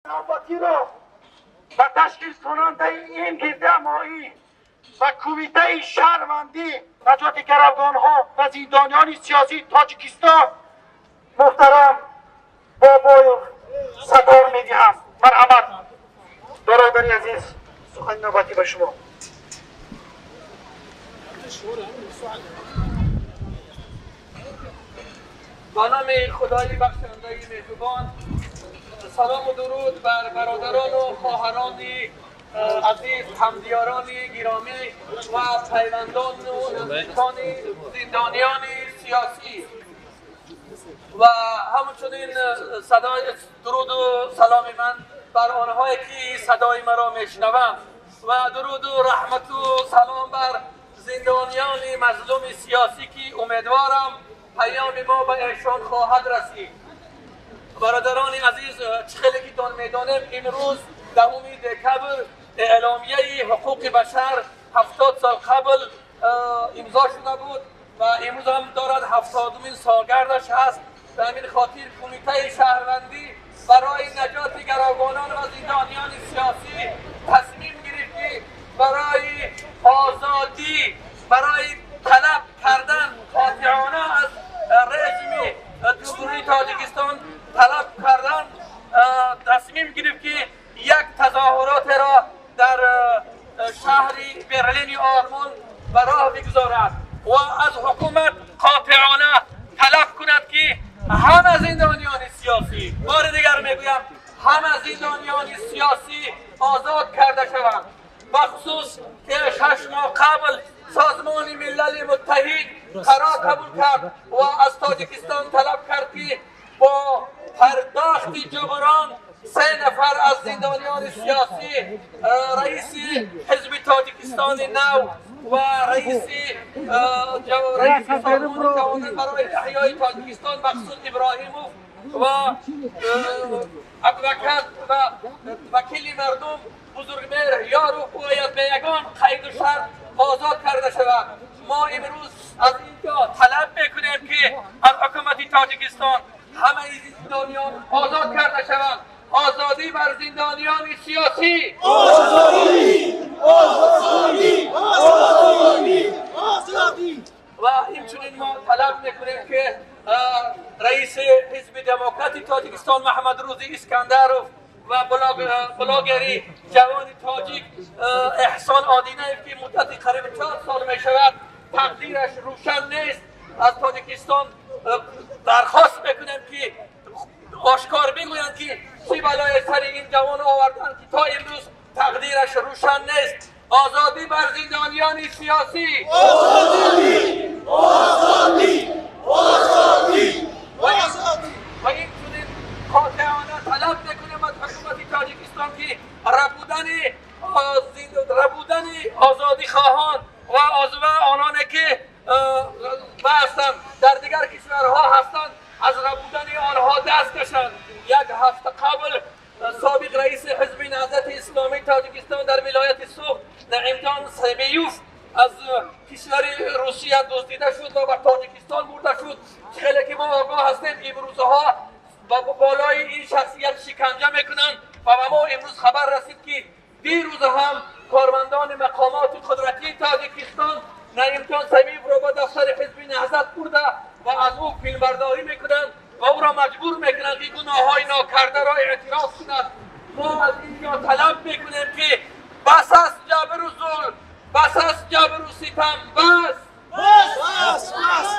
Навбатиро ба ташкилкунандаи ин гирдиҳамоӣ ва Кумитаи шаҳрвандӣ наҷоти гаравгонҳо ва зиндониёни сиёсии Тоҷикистон муҳтарам Бобоев садор медиҳам. Марҳамат, бародари азиз, сухани навбатӣ ба шумо. Ба номи Худои бахшандаи меҳрубон, салому дуруд бар бародарону хоҳарони азиз, ҳамдиёрони гиромӣ ва пайвандону наздикони зиндониёни сиёсӣ ва ҳамчунин садои дуруду саломи ман бар онҳое ки садои маро мешунаванд ва дуруду раҳмату салом бар зиндониёни мазлуми сиёсӣ ки умедворам паёми мо ба эшон хоҳад расид. Бародарони азиз, чӣ хеле ки медонем, имрӯз 10 декабр эъломияи ҳуқуқи башар 70 сол қабл имзо шуда буд ва имрӯз ҳам дорад 70-умин солгардаш ҳаст. Ба ҳамин хотир Кумитаи шаҳрвандӣ барои наҷоти гаравгонон ва зиндониёни сиёсӣ тасмим гирифт ки барои озодӣ, барои талаб кардан қотеона аз режими Ҷумҳурии Тоҷикистон талаб кардан тасмим гирифт ки як тазоҳуротеро дар шаҳри Берлини Олмон ба роҳ бигузорад ва аз ҳукумат қотеона талаб кунад ки ҳама зиндониёни сиёсӣ, бори дигар мегӯям, ҳама зиндониёни сиёсӣ озод карда шаванд. Бахусус ки 6 моҳ қабл Созмони Милали Муттаҳид қарор қабул кард ва аз Тоҷикистон талаб кард ки бо пардохти ҷуброн 3 нафар аз зиндониёни сиёсӣ, раиси ҳизби Тоҷикистони нав ва раиси созмони ҷавонон барои эҳёи Тоҷикистон Мақсуд Иброҳимов ва адвокат ва вакили мардум Бузургмеҳр Ёров бояд ба ягон қайду шарт озод карда шавад. Мо имрӯз аз инҷо талаб мекунем ки аз ҳукумати Тоҷикистон ҳамаи зиндониён озод карда шаванд. Озодӣ бар зиндониёни сиёсӣ! Озодӣ! Озодӣ! Озодӣ! Озодӣ! Ва инчунин мо талаб мекунем ки раиси ҳизби демократи Тоҷикистон Маҳмадрӯзи Искандаров ва блогери ҷавони тоҷик Эҳсон Одинаев ки муддати қариб 4 сол мешавад тақдираш рӯшан нест, аз Тоҷикистон дархост мекунем ки ошкор бигӯянд ки чӣ балое сари ин ҷавон оварданд ки то имрӯз тақдираш рӯшан нест. Озодӣ бар зиндониёни сиёсӣ! Озодӣ! Озодӣ! Озодӣ! Озодӣ! Ва инчунин қотеона талаб мекунем аз ҳукумати Тоҷикистон ки рабудани озодихоҳон ва ононе ки ҳастанд дар дигар кишварҳо ҳастанд, аз рабудани онҳо даст кашанд. Як ҳафта қабл собиқ раиси ҳизби Наҳзати Исломии Тоҷикистон дар вилояти Суғд Наимҷон Самиюв аз кишвари Русия дуздида шуд ва ба Тоҷикистон бурда шуд. Хеле ки мо огоҳ ҳастем, имрӯзаҳо болои ин шахсият шиканҷа мекунанд ва ба мо имрӯз хабар расид ки дирӯз ҳам кормандони мақомоти қудратии Тоҷикистон Наимҷон Самиевро ба дафтари ҳизби Наҳзат бурда ва аз ӯ филмбардорӣ мекунанд ва ӯро маҷбур мекунанд ки гуноҳҳои нокардаро эътироф кунад. Мо аз инҷо талаб мекунем ки бас аст ҷабру зулм, бас аст ҷабру ситам, бас! Бас! Бас!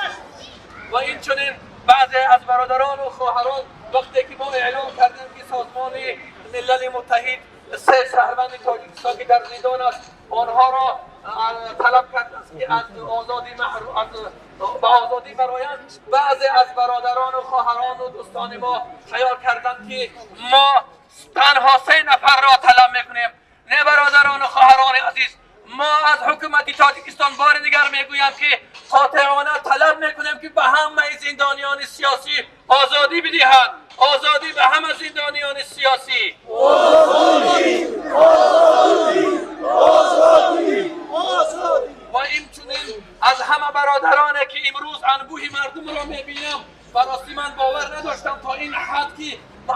Ва инчунин баъзе аз бародарону хоҳарон вақте ки мо эълон кардем ки Созмони Милали Муттаҳид 3 шаҳрванди Тоҷикистон ки дар зиндон аст, онҳоро талаб кардааст ки аз озодӣ ба озодӣ бароянд, баъзе аз бародарону хоҳарону дӯстони мо хаёл карданд ки мо танҳо 3 нафарро талаб мекунем. Не, бародарону хоҳарони азиз, мо аз ҳукумати Тоҷикистон бори дигар мегӯям ки қотеона талаб мекунем ки ба ҳамаи зиндониёни сиёсӣ озодӣ бидиҳад. Озодӣ ба ҳама зиндониёни сиёсӣ! Озодӣ! Озодӣ! Озодӣ! Озодӣ! Ва инчунин аз ҳама бародароне ки имрӯз анбӯҳи мардумро мебинам, ба ростӣ ман бовар надоштам то ин ҳад ки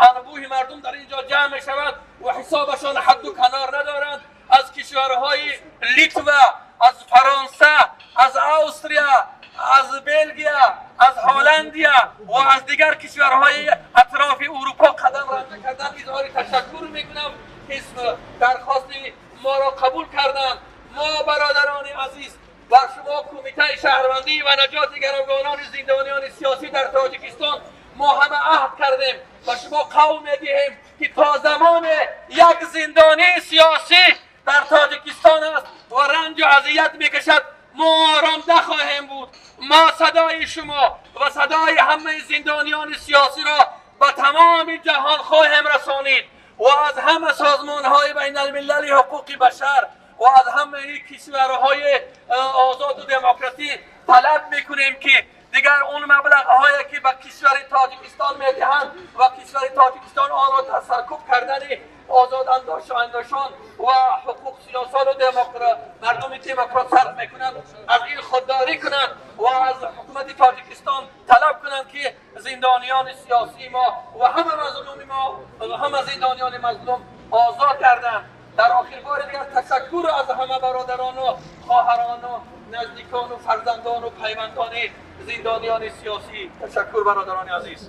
анбӯҳи мардум дар инҷо ҷамъ мешаванд. надорад ва ҳисобашон ҳадду канор надоранд. Аз кишварҳои Литва, аз Фаронса, аз Австрия, аз Белгия, аз Ҳолландия ва аз дигар кишварҳои атрофи Аврупо қадам ранҷа кардан изҳори ташаккур мекунам, ки дархости моро қабул карданд. Мо, бародарони азиз, бар шумо, Кумитаи шаҳрвандӣ ва наҷоти гаравгонони зиндониёни сиёсӣ дар Тоҷикистон, мо ҳама аҳд кардем ва шумо қавл медиҳем, ки то замоне як зиндонии сиёсӣ дар Тоҷикистон аст ва ранҷу азият мекашад, мо ором нахоҳем буд. Мо садои шумо ва садои ҳамаи зиндониёни сиёсиро ба тамоми ҷаҳон хоҳем расонид ва аз ҳама созмонҳои байналмилали ҳуқуқи башар ва аз ҳамаи кишварҳои озоду демократӣ талаб мекунем, ки дигар он маблағҳое ки ба кишвари Тоҷикистон медиҳанд ва кишвари Тоҷикистон онро дар саркӯб кардани озодандешон ва ҳуқуқшиносону мардуми демократ сарф мекунанд, аз ин худдорӣ кунанд ва аз ҳукумати Тоҷикистон талаб кунанд, ки зиндониёни сиёсии мо ва ҳама мазлуми мо ва ҳама зиндониёни мазлум озод гарданд. Дар охир бори дигар ташаккур аз ҳама бародарону хоҳарону наздикону фарзандону пайвандони зиндониёни сиёсӣ. Ташаккур, бародарони азиз.